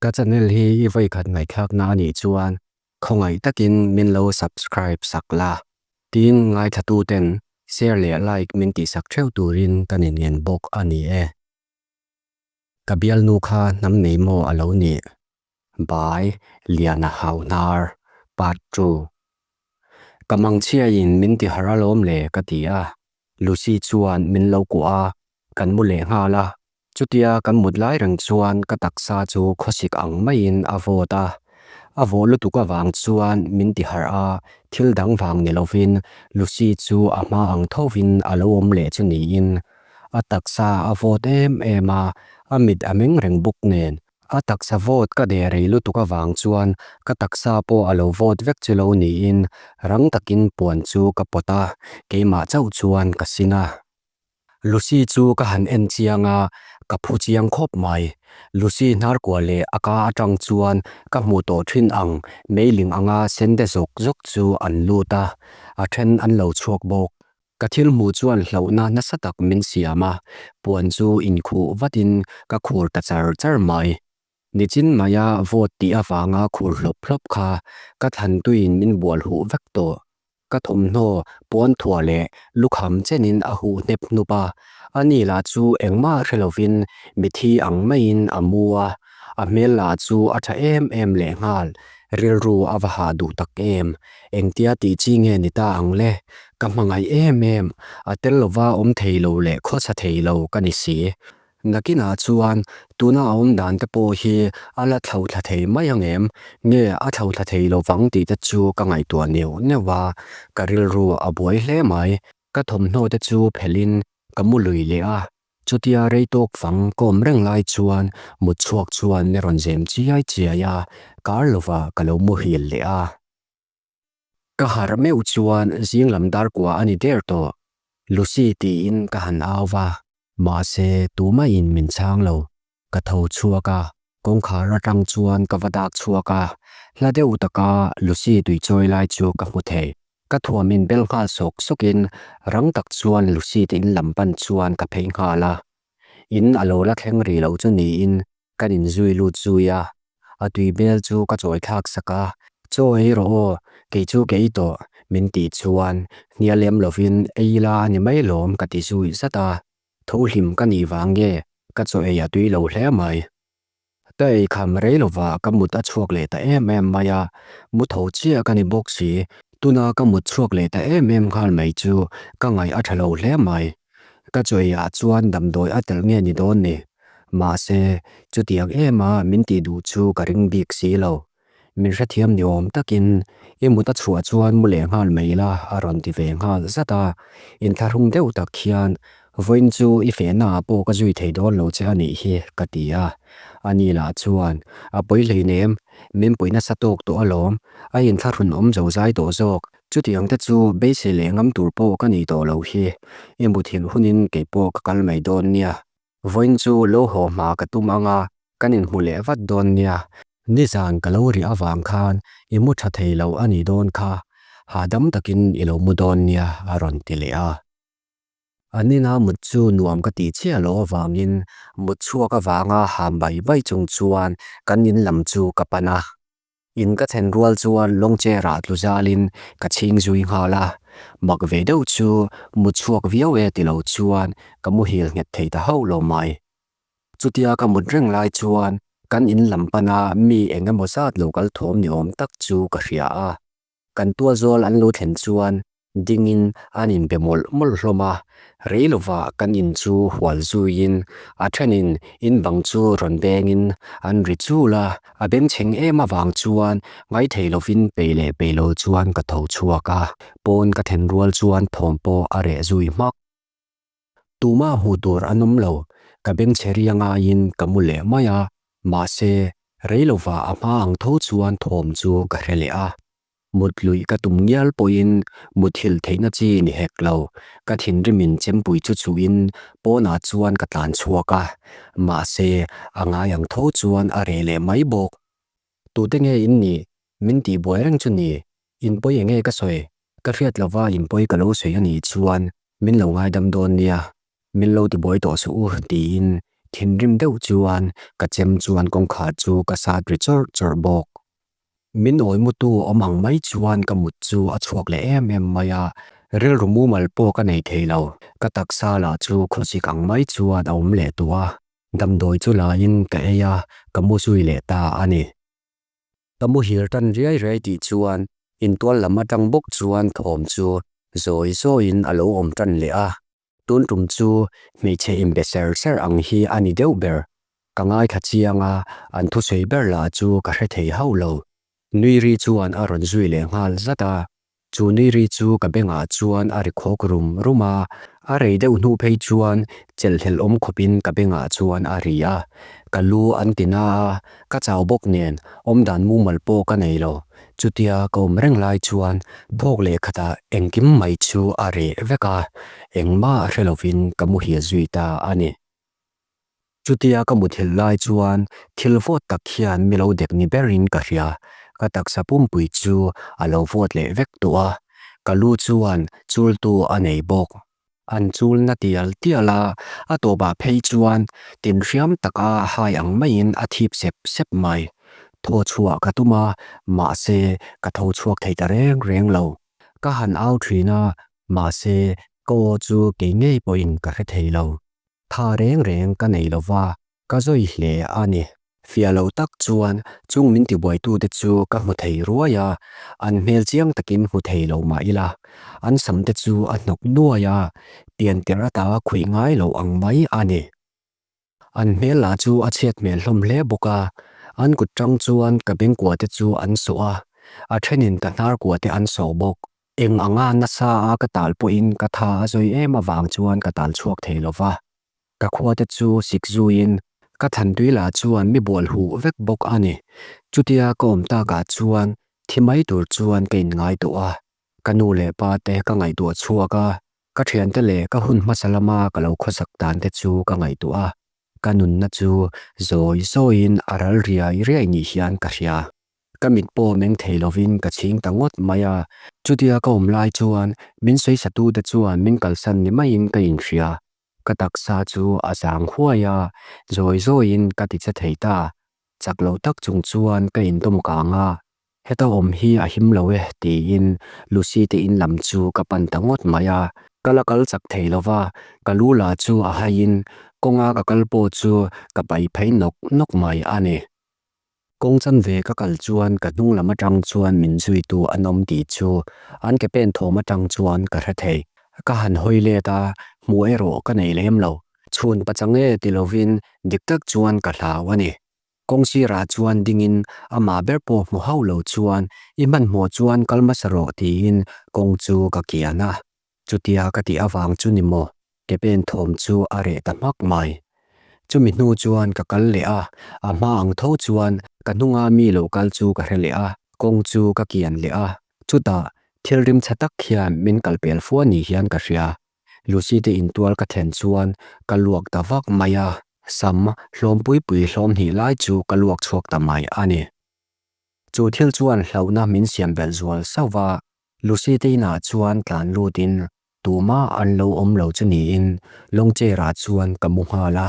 Ka channel hi i vawikhat ngaihthlakna a nih chuan khawngaih takin min lo subscribe sak la, tin ngaithlatuten share leh like min tihsak theuh turin ka inngen bawk a ni e. Ka bialnu kha hnam nei maw a lo nih? By Liana Hauhnar Part 2 Ka mangchhiain min ti harh alawm le ka ti a, Lucy chuan min lo kuah a, kan mu leh nghal a. Chutia kan mut lai reng chuan ka taksa chu khawsik ang maiin a vawt a, a vawh lutuk avang chuan min ti harh a, thil dang vang ni lovin Lucy chu a hma ang thovin a lo awm leh chu niin A taksa a vawt em em a, a mit a meng reng bawk nen. A taksa vawt ka deh rei lutuk avang chuan ka taksa pawh a lo vawt vek chu lo niin rang takin puan chu ka pawt a, keimah chauh chuan ka sin a. Lucy chu ka han en chiang a, ka phu chiang khawp mai. Lucy hnarkua leh a ka atang chuan ka hmuh tawh thin ang meiling anga sen de zawk zawk chu an lut a, a then an lo chhuak bawk. Ka thil hmuh chuan hlauhna nasa tak min siam a, puan chu inkhuh vatin ka khur ta char char mai. Nichin maia vawt tih avanga khur hlawp hlawp kha ka thlan tuiin min bual huh vek tawh. Ka thawmhnaw puan thuah leh lukham chenin a huh hnep hnup a, ani lah chu engmah hre lovin mithi ang maiin a mu a, a hmel lah chu a tha em em lehnghal, rilru a va hah duh tak em. Engtia tih chi nge ni ta ang le? Ka hmangaih em em, a tel lova awm thei lo leh khawchha thei lo ka ni si. Nakinah chuan tuna a awm dan te pawh hi a la thlo thla thei mai ang em? Nge a thlo thla thei lovang tih te chu ka ngaihtuah neuh neuh a, ka rilru a buai hle mai. Ka thawmhnaw te chu phelhin ka mu lui leh a, chutia rei tawk fang kawm reng lai chuan mut chhuak chuan mi rawn zem chiai chiai a, kar lovah ka lo muhil leh a. Ka harh meuh chuan zing lam dar kua a ni der tawh, Lucy tiin ka han au va, mahse tumahin min chhang lo. Ka tho chhuak a, kawngkhar atang chuan ka va dak chhuak a, hla deuh taka Lucy tui chawi lai chu ka hmu thei. Ka thuam in bel nghal sawk sawk in rang tak chuan Lucy te in lam pan chuan ka phei nghal a. In a lo la thleng rih lo chu niin kan in zui lut zui a, a tui bel chu ka chawi thlak sak a. Chaw ei rawh aw, kei chu ka ei tawh min tih chuan hnial lem lovin ei ila a ni mai lawm ka ti zui zat a. Tho hlim ka nih vang nge ka chaw ei a tui lo hle mai. Ka ei kham rei lova ka mut a chhuak leh ta em em mai a, mu tho chiah ka ni bawk si. Tuna ka mut chhuak leh ta em em nghal mai chu ka ngaih a tha lo hle mai. Ka chaw ei ah chuan damdawi a tel nge ni dawn ni. Mahse, chutiang em a min tih duh chu ka ring bik si lo. Min hrethiam ni awm takin i mut a chhuah chuan mu leh nghal mai ila a rawn ti ve nghal zat a, inthlahrung deuh tak hian vawiin chu i fehna ah pawh ka zui thei dawn lo che a nih hi ka ti a, ani lah chuan a pawi hleinem, min pui nasa tawk tawh alawm, a inthlahrun awm zo zai tawh zawk, chutiang te chu beisei leh ngam tur pawh ka ni tawh lo hi, i muthilh hunin kei pawh ka kal mai dawn nia. Vawiin chu lo haw hma ka tum ang a, kan inhmu leh vat dawn nia. Nizan ka lo rih avang khan i mu tha thei lo a nih dawn kha, hahdam takin i lo mu dawn nia a rawn ti leh a. An ina mut chu nuam ka tih chiah loh avangin mut chhuak avanga ham bai bai chung chuan kan in lam chu ka pan a. In ka thlen rual chuan lawng chair ah tlu zalin ka chhing zui nghal a, mak ve deuh chu mut chhuak viau e ti lo chuan ka muhil nghet thei ta hauh lo mai. Chutia ka mut reng lai chuan kan in lam pana mi eng emaw zat lo kal thawm ni awm tak chu ka hria a. Kan tualzawl an lo thlen chuan dingin an inbe mawlh mawlh hlawm a, rei lovah kan in chu hual zuiin a thenin in bang chu rawn bengin an ri chul a, a bengchheng em avang chuan ngaithei lovin pei leh pei lo chuan ka tho chhuak a, pawn ka then rual chuan thawm pawh a reh zui hmak. Tumah hmuh tur an awm lo, ka bengchhe ri angaiin ka mu leh mai a, mahse rei lovah a hma ang tho chuan thawm chu ka hre leh a. Mut luih ka tum ngial pawhin muthilh theihna chi ni hek lo, ka thinrimin chempui chu chhuhin pawnah chuan ka tlan chhuak a, mahse a ngai ang tho chuan a reh leh mai bawk. Tute nge in nih? Min tihbuai reng chu ni. In pawi enge ka sawi? Ka hriat lova in pawi ka lo sawi a nih chuan min lo ngaidam dawn nia, min lo tibuai tawh suh u tiin. Thinrim deuh chuan ka chem chuan kawngkhar chu ka sat ri chawrh chawrh bawk. Min awi mutu awm ang mai chuan ka mut chu a chhuak leh em em mai a, rilru mumal pawh ka nei thei lo. Ka taksa lah chu khawsik ang mai chuan a awm leh tawh a, damdawi chu laiin ka ei a, ka mu zui leh ta a ni. Ka muhil tan riai riai tih chuan intual lam atang bawk chuan thawm chu zawi zawiin a lo awm tan leh a. Tun tum chu hmeichhe inbe ser ser ang hi a ni deuh ber. Ka ngaithla chiang a, an thusawi ber lah chu ka hre thei hauh lo. Nui ri chuan a rawn zui leh nghal zat a. Chu nui ri chu ka bengah chuan a ri khawk rum rum a, a rei deuh hnu phei chuan chelhhlelh awm khawpin ka bengah chuan a ri a. Ka lu an ti na a, ka chau bawk nen awmdan mumal pawh ka nei lo. Chutia ka awm reng lai chuan phawk leh khatah engkim mai chu a reh vek a, engmah hre lovin ka muhil zui ta a ni. Chutia ka muthilh lai chuan thil vawt tak hian mi lo dek ni berin ka hria, ka taksa pumpui chu a lo vawt leh vek tawh a, ka lu chuan chultu a nei bawk. An chul na tial tial a, a tawpah phei chuan tinhriam taka hai ang maiin a thip sep sep mai. Thaw chhuah ka tum a, mahse ka tho chhuak thei ta reng reng lo. Ka han au thin a, mahse ka aw chu kei ngei pawhin ka hre thei lo. Tha reng reng ka nei lo va, ka zawi hle a ni. Fiah lo tak chuan chung min tibuaitute chu ka hmu thei ruai a, an hmel chiang takin hmu thei lo mah ila, an samte chu a hnawk nuai a, pian tirh ata khuih ngai lo ang mai a ni. An hmel lah chu a chhiat hmel hlawm hle bawk a, an kut tang chuan ka bengkuate chu an sawh a, a thenin ka hnarkuate an sawh bawk. Eng anga nasa a ka tal pawhin ka tha a zawi em avang chuan ka tal chhuak thei lo va. Ka khuate chu sik zuiin ka thantui lah chuan mi bual huh vek bawk a ni. Chutia ka awm takah chuan thi mai tur chuan ka inngai tawh a. Ka nu leh pa te ka ngaihtuah chhuak a, ka thiante leh ka hun hmasa lama ka lo khawsak dan te chu ka ngaihtuah a. Ka nunna chu zawi zawiin a ral riai riai ni hian ka hria. Ka mit pawh meng thei lovin ka chhing ta ngawt mai a. Chutia ka awm lai chuan min sawisatute chuan min kalsan ni maiin ka inhria. Ka taksa chu a zang huai a, zawi zawiin ka ti che thei ta. Chak lo tak chung chuan ka indawm kang a, heta awm hi a him lo e tiin Lucy te in lam chu ka pan ta ngawt mai a. Ka la kal chak thei lo va, ka lu lah chu a haiin kawnga ka kal pawh chu ka pai phei nawk nawk mai a ni. Kawng chanve ka kal chuan ka hnung lam atang chuan min zuitu an awm tih chu an ke pen thawm atang chuan ka hre thei. Ka han hawi let a, hmuh erawh ka nei lem lo. Chhun pachang e ti lovin dik tak chuan ka hlau a ni. Kawng sirah chuan dingin amah ber pawh hmu hauh lo chuan i hmanhmawh chuan kal hmasa rawh tiin kawng chu ka kian a. Chutia ka tih avang chu ni maw? Ke pen thawm chu a reh ta hmak mai. Chumi hnu chuan ka kal leh a, a hma ang tho chuan ka hnunga mi lo kal chu ka hre leh a, kawng chu ka kian leh a. Chutah thil rimchhe tak hian min kal pel fua ni hian ka hria. Lucy te intual ka thlen chuan ka luak ta vak mai a, sam hlawm pui pui hlawm hnih lai chu ka luak chhuak ta mai a ni. Chu thil chuan hlauhna min siam belh zual sauh va, Lucy te inah chuan tlan lutin tumah an lo awm lo chu niin lawng chair ah chuan ka mu nghal a.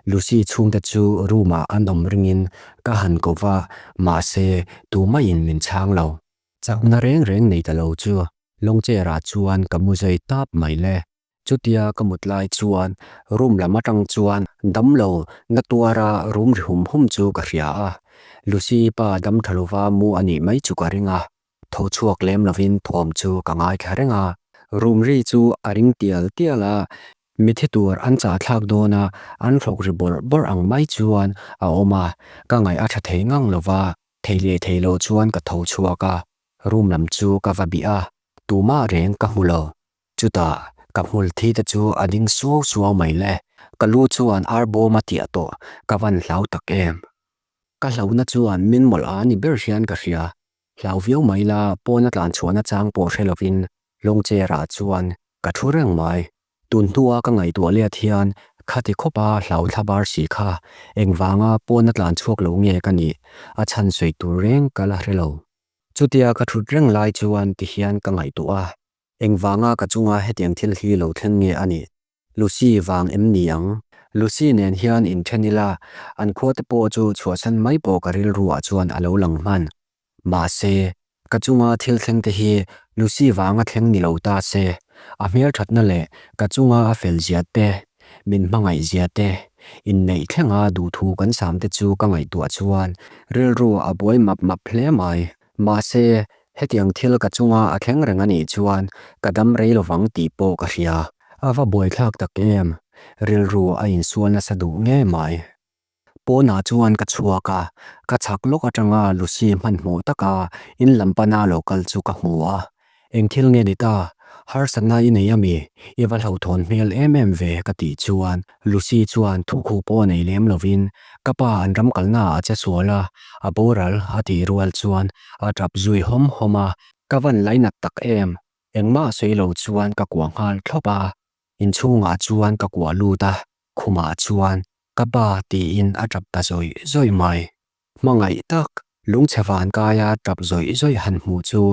Lucy chhungte chu room ah an awm ringin ka han ko va, mahse tumah-in min chhang lo. Chakna reng reng nei ta lo chu lawng chair ah chuan ka mu zai tap mai le. Chutia ka mut lai chuan room lam atang chuan damlo na tuara room ri hum hum chu ka hria a. Lucy pa dam tha lova mu a nih mai chu ka ring a. Tho chhuak lem lovin thawm chu ka ngaithla reng a. Room ri chu a ring tial tial a, mithi tur an chah thlak dawn a, an hlawk ri bawrh bawrh ang mai chuan a awm a, ka ngaih a tha thei ngang lova, thei leh thei lo chuan ka tho chhuak a, room lam chu ka va bih a, tumah reng ka hmu lo. Chutah ka hmul thi te chu a ding suau suau mai le, ka lu chuan ar bawm a tiah tawh, ka van hlau tak em. Ka hlauhna chuan min mawlh a ni ber hian ka hria. Hlau viau mai la pawn a tlan chhuahna chang pawh hre lovin lawng chair ah chuan ka thu reng mai. Tun hnua ka ngaihtuah let hian khati khawpa hlau thla bar si kha engvanga pawn a tlan chhuak lo nge ka nih a chhan sawi tur reng ka la hre lo. Chutia ka thut reng lai chuan tihian ka ngaihtuah a, engvanga ka chunga hetiang thil hi lo thleng nge a nih? Lucy vang em ni ang? Lucy nen hian inthen ila, an khua te pawh chu chhuahsan mai pawh ka rilru ah chuan a lo lang hman. Mahse, ka chunga thil thleng te hi Lucy vanga thleng ni lo ta se, a hmelthatna leh ka chunga a fel zia te, min hmangaih zia te, inneih thlenga duhthu kan sam te chu ka ngaihtuah chuan rilru a buai map map hle mai. Mahse, hetiang thil ka chunga a thleng reng a nih chuan ka dam rei lovang tih pawh ka hria. A va buaithlak tak em, rilru a insual nasa duh ngei mai. Pawnah chuan ka chhuak a, ka chhak lawk atanga Lucy hmanhmawh taka in lam pana lo kal chu ka hmu a. Eng thil nge ni ta? Harsatna i nei ami? I va hlauhthawn hmel em em ve ka tih chuan Lucy chuan thukhu pawh nei lem lovin ka pa an ram kalna ah a che sual a, a boral a tih rual chuan a tap zui hawm hawm a. Ka van lainat tak em? Engmah sawi lo chuan ka kuah nghal thlawp a, inchhungah chuan ka kuah lut a, khumah chuan ka pa tiin a tap ta zawih zawih mai. Hmangaih tak, lungchhe van kaia tap zawih zawih han hmuh chu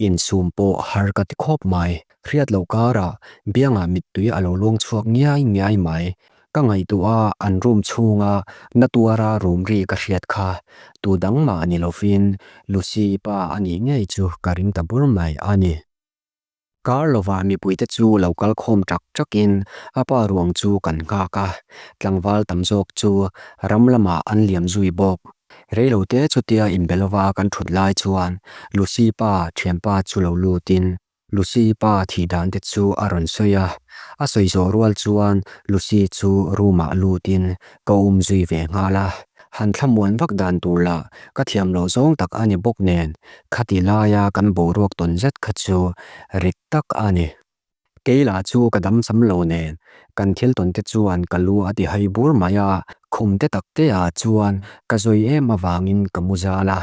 insum pawh har ka ti khawp mai. Hriat loh karah biangah mittui a lo luang chhuak ngiai ngiai mai. Ka ngaihtuah a an room chhunga na tuara room ri ka hriat kha tu dang mah ni lovin Lucy pa a nih ngei chu ka ring ta bur mai a ni. Kar lovah mipuite chu lo kal khawm ṭak ṭakin a pa ruang chu kan nghak a, tlangval tam zawk chu ram lamah an liam zui bawk. Reilote chutia inbe lova kan ṭhut lai chuan Lucy pa ṭhianpa chu lo lutin Lucy pa thih dan te chu a rawn sawi a, a sawi zawh rual chuan Lucy chu room ah lutin ka um zui ve nghal a. Han thlamuan vak dan tur lah ka thiam loh zawng tak a ni bawk nen, khati laia kan boruak tawn zet kha chu rit tak a ni. Kei lah chu ka dam sam lo nen, kan thil tawn te chuan ka lu a ti hai bur mai a, khum te tak te ah chuan ka zawi em avangin ka mu zal a.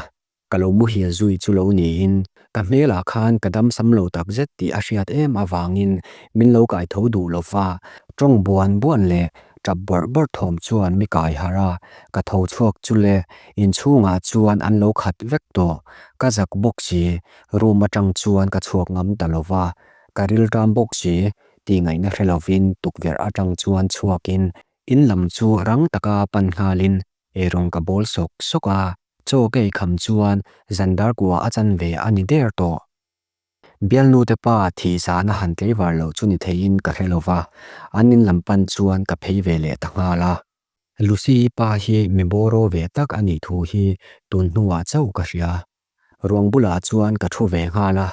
Ka lo muhil zui chu lo niin, ka hmelah khan ka dam sam lo takzet tih a hriat em avangin min lo kai tho duh lo va, tawng buan buan leh tap bawrh bawrh thawm chuan mi kai harh a, ka tho chhuak chu le, inchhungah chuan an lo khat vek tawh, ka zak bawk si, room atang chuan ka chhuak ngam ta lo va, ka rilram bawk si tih ngaihna hre lovin tukverh atang chuan chhuakin in lam chu rang taka pan nghalin eirawng ka bawl sawk sawk a. Chaw ka eikham chuan zan dar kua a chan ve a ni der tawh. Bialnu te pa thih zana han tleivar loh chu ni theiin ka hre lo va, an in lam pan chuan ka phei ve leh ta nghal a. Lucy pa hi mi bawraw ve tak a nih thu hi tun hnuah chauh ka hria. Ruang bulah chuan ka thu ve nghal a,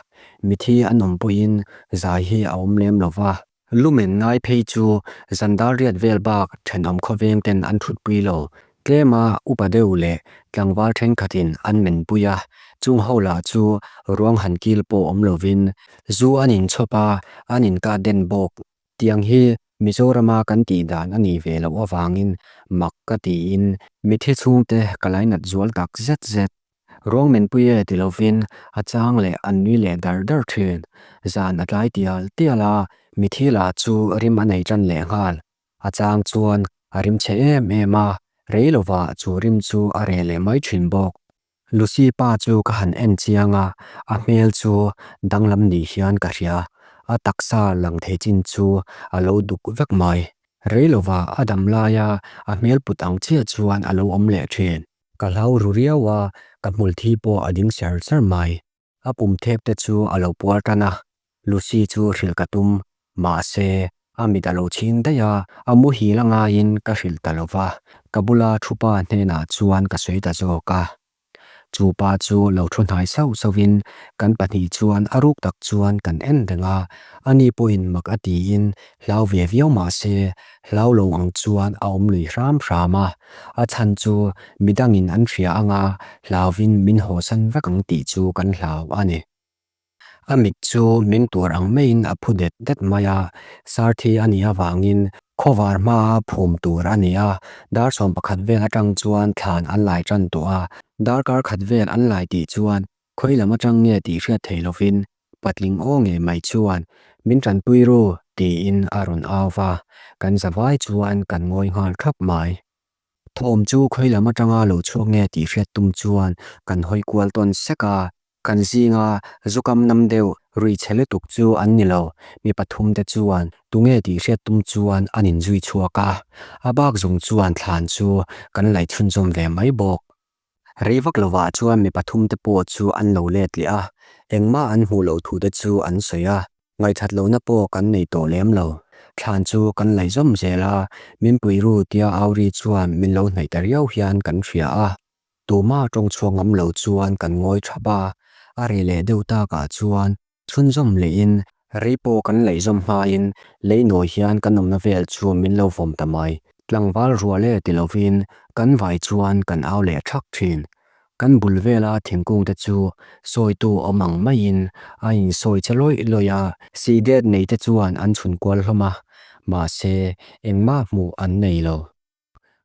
mithi an awm pawhin zai hi a awm lem lo va. Lumen ngai phei chu zan dar riat vel bak thenawm khawveng ten an thutpui lo. Tlema upa deuh leh tlangval thenkhatin an menpui a, chung ho lah chu ruang han kil pawh awm lovin zu an inchhawp a, an inkah den bawk. Tiang hi Mizorama kan tih dan a nih ve loh avangin mak ka tiin mithi chhungte ka lainat zual tak zet zet. Ruang menpui e ti lovin a chang leh an nui leh dar dar thin. Zan a tlai tial tial a, mithi lah chu rim a nei tan leh nghal. A chang chuan a rim chhe em em a, rei lovah chu rim chu a reh leh mai thin bawk. Lucy pa chu ka han en chiang a, a hmel chu danglam ni hian ka hria. A taksa lang thei chin chu a lo duk vek mai. Rei lovah a dam laia a hmel put ang chiah chuan a lo awm leh thin. Ka hlau ru riau a, ka hmul thi pawh a ding ser ser mai. A pum thep te chu a lo puar tan a, Lucy chu hrilh ka tum. Mahse, a mit a lo chhing daih a, a muhil a ngaiin ka hrilh ta lo va, ka bula thu pa hnenah chuan ka sawi ta zawk a. Chu pa chu lo thu hnai sauh sauhin kan pahnih chuan a ruk tak chuan kan en reng a, ani pawhin mak a tiin hlau ve viau mahse, hlau lo ang chuan a awm lui hram hram a. A chhan chu midangin an hria anga hlauvin min hawsan vek ang tih chu kan hlau a ni. A mit chu min tuar ang maiin a phu det det mai a, Sarthi a nih avangin khawvar hmaa phum tur a ni a, dar 11 vel atang chuan thlan an lai tan tawh a, darkar khat vel an lai tih chuan khawi lam atang nge tih hriat thei lovin Patling aw ngei mai chuan, Min tanpui ru, tiin a rawn au va, kan zavai chuan kan ngawi nghal thap mai. Thawm chu khawi lam atanga lo chhuak nge tih hriat tum chuan kan hawi kual tawn sek a. Kan zinga zukam nam deuh rui chhe lutuk chu an ni lo, mi pathum te chuan tunge tih hriat tum chuan an inzui chhuak a, a bak zawng chuan thlan chu kan laih chhunzawm ve mai bawk. Rei vak lovah chuan mi pathum te pawh chu an lo let leh a, engmah an hmuh loh thu te chu an sawi a, ngaihthat lohna pawh kan nei tawh lem lo. Thlan chu kan laih zawm zel a, min pui ru tia au ri chuan min lo hnaih ta riau hian kan hria a. Tuma tawng chhuak ngam lo chuan kan ngawi thap a, a reh leh deuh takah chuan chhunzawm lehin rei pawh kan laihzawm hmain lei nawi hian kan awmna vel chu min lo vawm ta mai. Tlangval ruah leh ti lovin kan vai chuan kan au leh thak thin. Kan bul vela thingkung te chu sawitu awm ang maiin a insawi che lawih lawih a, sihdet nei te chuan an chhun kual hlawm a, mahse engmah hmuh an nei lo.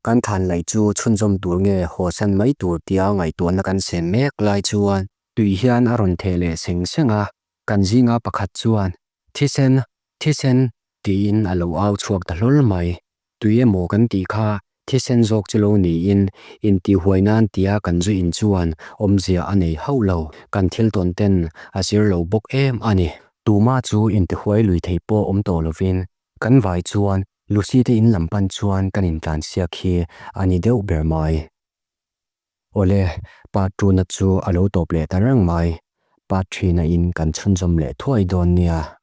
Kan than laih chu chhunzawm tur nge hawsan mai tur tia ngaihtuahna kan sen mek lai chuan tui hian a rawn theh leh seng seng a, kan zinga pakhat chuan, Thisen! Thisen! tiin a lo au chhuak ta hlawl mai. Tui emaw kan tih kha thisen zawk chu lo niin intihhuai nan tia kan zu in chuan awmzia a nei hauh lo, kan thil tawn ten a zir lo bawk em a ni. Tuma chu intihuai lui thei pawh awm tawh lovin kan vai chuan Lucy te in lam pan chuan kan intlansiak hi a ni deuh ber mai. Awle, part two na chu a lo tawp leh ta reng mai. Part three na in kan chhunzawm leh thuai dawn nia.